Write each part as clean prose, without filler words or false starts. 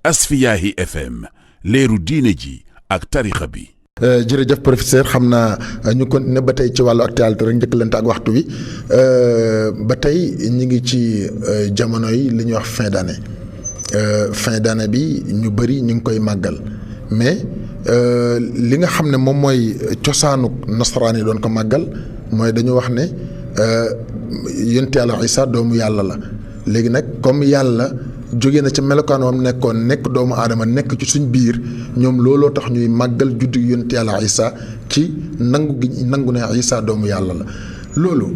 Asfiyahi FM leeru diine ji ak tarixa bi. jërëjëf professeur xam naa ñu continuer ba tey ci wàllu actualité rek njëkkalante ak waxtu wi ba tey ñu ngi ci jamono yi li ñuy wax fin d'année bi ñu bëri ñu ngi koy màggal mais li nga xam ne moom mooy cosaanu nasaraan yi doon ko màggal mooy dañu wax ne yonent Yàlla Isa doomu yàlla la léegi nag comme yàlla jóge na ca melokaan wam nekkoon nekk doomu aadama nekk ci suñ biir ñoom looloo tax ñuy màggal juddu yonent Yàlla Isa ci nangu ne Isa doomu yàlla la loolu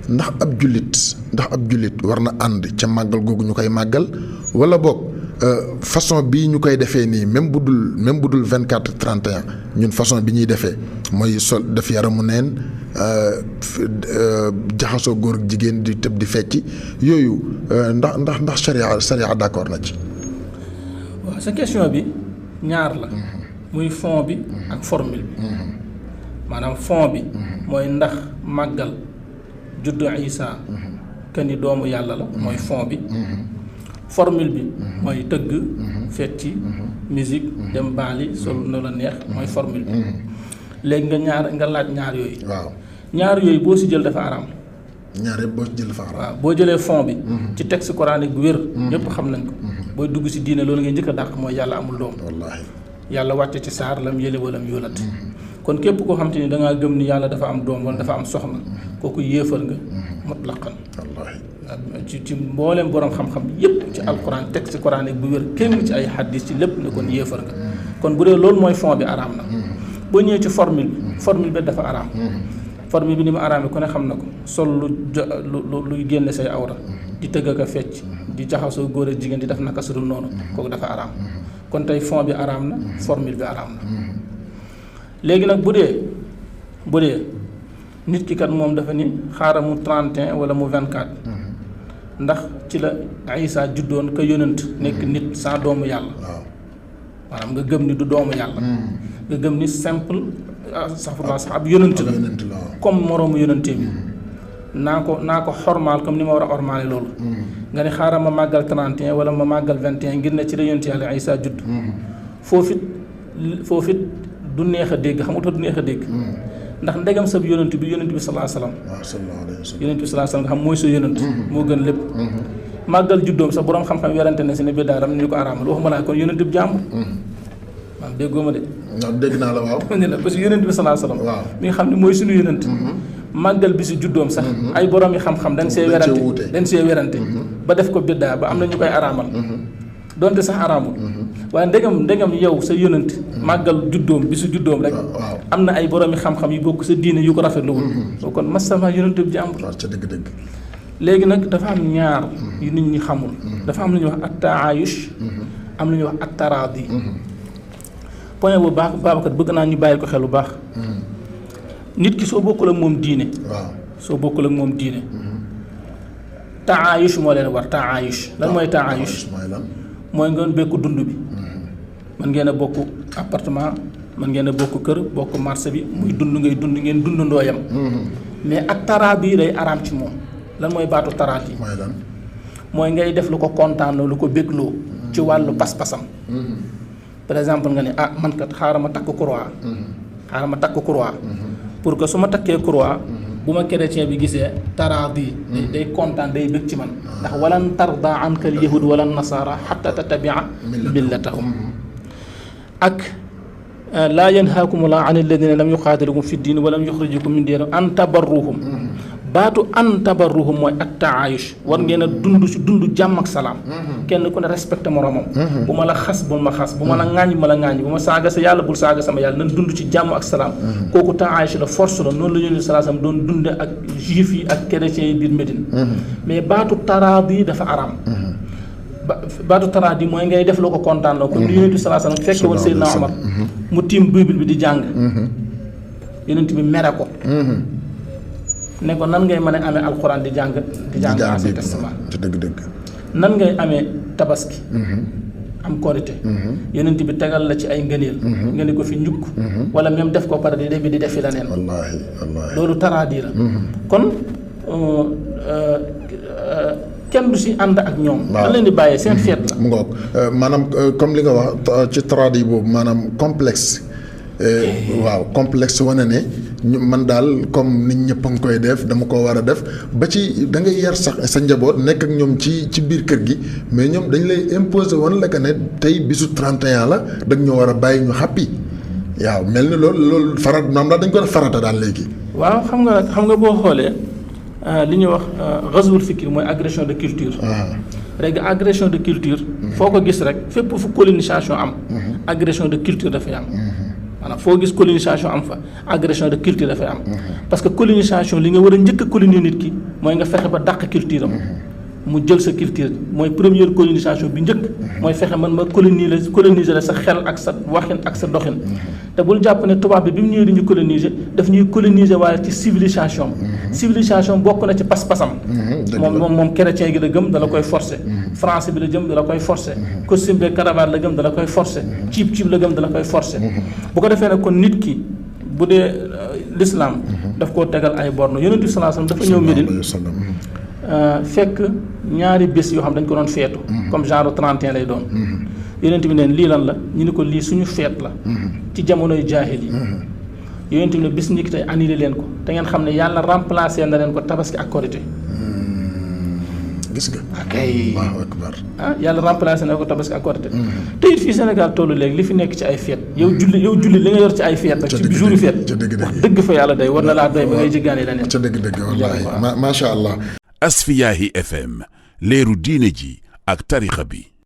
ndax ab jullit war na ànd ca màggal googu ñu koy màggal wala boog façon bii ñu koy defee nii même bu dul 24 31 ñun façon bi ñuy defee mooy sol def yaramu neen jaxasoo góor ak jigéen di tëb di fecc yooyu ndax sharia d'accord na ci. waaw sa question bi ñaar la. muy fond bi ak formule bi. maanaam fond bi. mooy ndax màggal juddu Isa kani doomu yàlla la mooy fond bi. formule bi mooy tëgg fecci musique dem baali sol na la neex mooy formule bi léegi nga laaj ñaar yooyu. waaw ñaar yooyu boo si jël dafa araam. ñaar yëpp boo si jël dafa araam. waaw boo jëlee fond bi. ci texte coranique bu wér. ñëpp xam nañ ko. booy dugg si diine loolu ngay njëkk a dàq mooy yàlla amul doom. wallaahi yàlla wàcce ci saar lam yële wala mu yulat. kon képp koo xam te ni da ngaa gëm ni yàlla dafa am doom wala dafa am soxna kooku yéefar nga mutlaqan. wallaahi ci mbooleem borom xam-xam yépp ci alquran texte coranique bu wér kenn ci ay xaddis ci lépp ne kon yéefar nga. kon bu dee loolu mooy fond bi araam na. boo ñëwee ci formule bi dafa araam. formule bi ni mu araamee ku ne xam na ko sol luy génne say awra di tëgg ak a fecc di jaxasoo góor ak jigéen di def naka sudul noonu kooku dafa araam. kon tey fond bi araam na formule bi araam na. léegi nag bu dee nit ki kat moom dafa ni xaaral mu 31 wala mu 24 ndax ci la Isa juddoon ka yonent nekk nit sans doomu yàlla. maanaam nga gëm ni du doomu yàlla. nga gëm ni simple sax ab yonent la comme moroomu yonente bi naa ko xormaal comme ni ma war a ormaale loolu. nga ne xaaral ma màggal 31 wala ma màggal 21 ngir ne ci la yonent yàlla Isa judd. foofit du neex a dégg xam nga du neex a dégg. ndax ndegam sab yonent bi sallallahu alayhi wasallam yonent bi sallallahu alayhi wasallam nga xam mooy sa yonent moo gën lépp. màggal juddoom sax boroom xam-xam werante na si ne biddaa dam ñu ko araamal waxuma laa kon yonent bi jàmbur. waaw déggoo ma de. waaw dégg naa la waaw. parce que yonent bi sallallahu alayhi wasallam mi nga xam ne mooy suñu yonent. màggal bi si juddoom sax. ay borom yi xam-xam dañ see werante ba def ko biddaa ba am na ñu koy araamal. donte sax araamul. waaye ndegam yow sa yonent màggal juddoom bi su juddoom rek. am na ay borom yi xam-xam yu bokk sa diine yu ko rafetluwul. kon masama yonent bi jàmbur. waaw ca dëgg-dëgg. léegi nag dafa am ñaar yu nit ñi xamul. dafa am lu ñuy wax at-taayush am lu ñuy wax at-taraadi. point bu baax Babacar bëgg naa ñu bàyyi ko xel bu baax. nit ki soo bokkul ak moom diine. soo bokkul ak moom diine. taayush moo leen war taayush. lan mooy taayush mooy ngeen bekku dund bi. man ngeen a bokk appartement man ngeen a bokk kër bokk marché bi muy dund ngay dund ngeen dundandoo yam. mais ak taraa bii day araam ci moom. lan mooy baatu taraat yi. mooy ngay def lu ko kontaanloo lu ko bégloo. ci wàllu pas-pasam. par exemple nga ne man kat xaaral ma takk croix. pour que su ma takkee croix. bu ma chrétien bi gisee taraat yi. day kontaan day bég ci man. ndax walan tarda anka al yahud wala nasara xatta tatabia millatahum. ak laa yanhaakumullahu an alladina lam yuqaatilukum fi diin wa lam yuxrijukum min diyarikum an tabarruhum. baatu an tabarruhum mooy at taayush war ngeen a dund si dund jàmm ak salaam. kenn ku ne respecté moromam. bu ma la xas bul ma xas bu ma la ŋaañ ma la ŋaañ bu ma saaga sa yàlla bul saaga sama yàlla nan dund ci jàmm ak salaam. kooku taayush la force la noonu la Yonent bi sallallahu alayhi wasallam doon dunde ak juif yi ak chrétiens yi biir Médine. mais baatu taraadi dafa araam. baatu taraadi mooy ngay def loo ko kontaan la. comme Yonent bi sallallahu alayhi wasallam fekke woon Seydina Omar mu tiim Bible bi di jàng. Yonent bi mere ko. ne ko nan ngay mën a amee alxuraan di jàng Ancien Testament dëgg-dëgg. nan ngay amee tabaski. am korité. Yonent bi tegal la ci ay ngëneel. nga ne ko fi njukk. wala même def ko pare di defi la neen. wallaahi. loolu taraadi la. kon kenn du si ànd ak ñoom. dañ leen di bàyyee seen feet la. mu ngoog maanaam comme li nga wax ci tradi boobu maanaam complexe. waaw complexe wane ne man daal comme nit ñëpp a ngi koy def dama ko war a def ba ci da ngay yar sax sa njaboot nekk ak ñoom ci biir kër gi mais ñoom dañ lay imposer woon la que ne tey bisu 31 la dañ ñoo war a bàyyi ñu xàppi waaw mel ni loolu farat maam daal dañ ko def farata daal léegi. waaw xam nga boo xoolee li ñuy wax ghazwul fikr mooy agression de culture. léegi agression de culture. foo ko gis rek fépp fu colonisation am. agression de culture dafay am. maanaam foo gis colonisation am fa agression de culture dafay am. parce que colonisation li nga war a njëkk a coloniser nit ki mooy nga fexe ba dàq culture am. mu jël sa culture mooy première colonisation bi njëkk. mooy fexe man ma coloniser la sa xel ak sa waxin ak sa doxin. te bul jàpp ne tubaab bi mu ñëwee di ñu coloniser daf ñuy coloniser waaye ci civilisation. civilisation bokk na ci pas-pasam. moom chrétien gi la gëm dala koy forcer. français bi la gëm dala koy forcer. costume de cravate la gëm dala koy forcer. ciib la gëm dala koy forcer. bu ko defee nag kon nit ki bu dee l'islam daf koo tegal ay bornes Yonent bi sallallahu alayhi wasallam dafa ñëw Médine fekk ñaari bés yoo xam dañ ko doon feetu comme genre 31 lay doon Yonent bi neen lii lan la ñu ne ko lii suñu feet la ci jamonoy jaahil yi Yonent bi ne bis ni ki tey annulé leen ko te ngeen xam ne yàlla remplacé na leen ko tabaski ak korité gis nga akay Allahu akbar yàlla remplacé na ko tabaski ak korité te it fii Sénégal tollu léegi li fi nekk ci ay feet yow julli li nga yor ci ay feet rek ci jour feet wax dëgg fa yàlla day war na laa doy ba ngay jéggaane leneen ca dëgg wallaahi macha allah. Asfiyahi FM leeru diine ji ak tarixa bi.